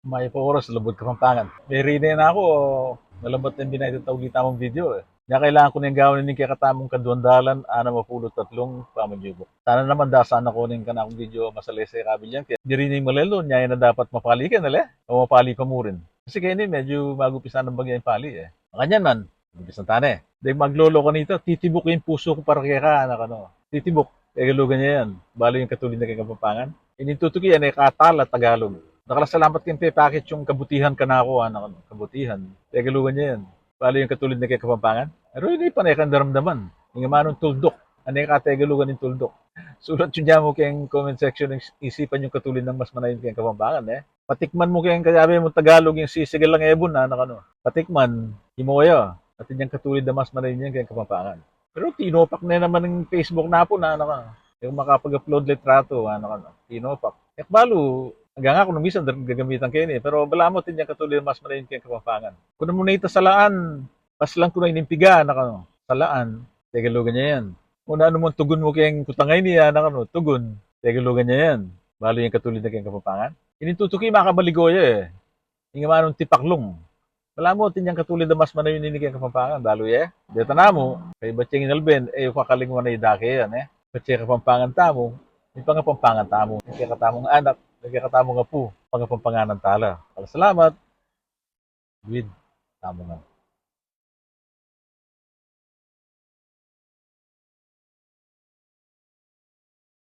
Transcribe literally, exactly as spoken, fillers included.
Mayap a oras, Labuad Kapampangan. Merienda na ku, malambat neng binayad a tauli tamung video e. Nya kailangan ku neng gawan ining kekatamung kaduang dalan anam a pulu't atlung pamanyubuk. Sana naman dasan na ku neng kanakung video masalese kabilyan ke. Diri ne malelu, nya na dapat mapali ke, nale? O mapali pa mu rin. Kasi keni medyu magumpisa nang bagya ing pali e. Makanyan man, umpisan ta ne. Deng maglolo kanita, titibuk ing pusu ku para keka, anak, ano. Titibuk, Tegalugan ya yan. Balu yang katulid na keng Kapampangan. Ining tutuki, ane ka tala, Tagalog. Dakal a salamat keng pepakit yung kabutihan kanaku, anak, ano. Kabutihan, Tegalugan ya yan. Balu yang katulid na keng Kapampangan. Pero ini pane kang daramdaman. Ing amanung tulduk. Ane ka Tegalugan ing tulduk. Sulat yu dyan mu keng comment section, isipan yung katulid nang mas manayun keng Kapampangan e. Patikman mu keng kayabe mung Tagalog, ing sisigalang ebun, anak, ano. Patikman, himoya, atin yang katulid a mas manayun yan keng Kapampangan. Pero tinopak ne naman ing Facebook na pu, anak, ano. Yung makapag-upload litrato, anak, ano. Tinopak. E ku balu, anggang aku nung misan dar-, gagamitan ke ini. Pero balamu atin yang katulid a mas manayun keng Kapampangan. Kuna mu na ita salaan, paslan ku na ining piga, anak, ano. Salaan, Tegalugan ya yan. Una, anu mang tugun mu keng kutang a ini, anak, ano. Tugun, Tegalugan ya yan. Balu yang katulid na keng Kapampangan. Ining tutuki makabaligo ya e. Ing amanung tipaklung. Balamu atin yang katulid a mas manayun ini keng Kapampangan, balu ye? Deta namu, kaybat yang inalben, e yu kakalingwan a idake yan e. Patse Kapampangan tamu, ipangapampangan tamu, ing kekatamung anak, ing kekatamung apu, pangapampanganan tala. Dakal a salamat. Luid tamu ngan.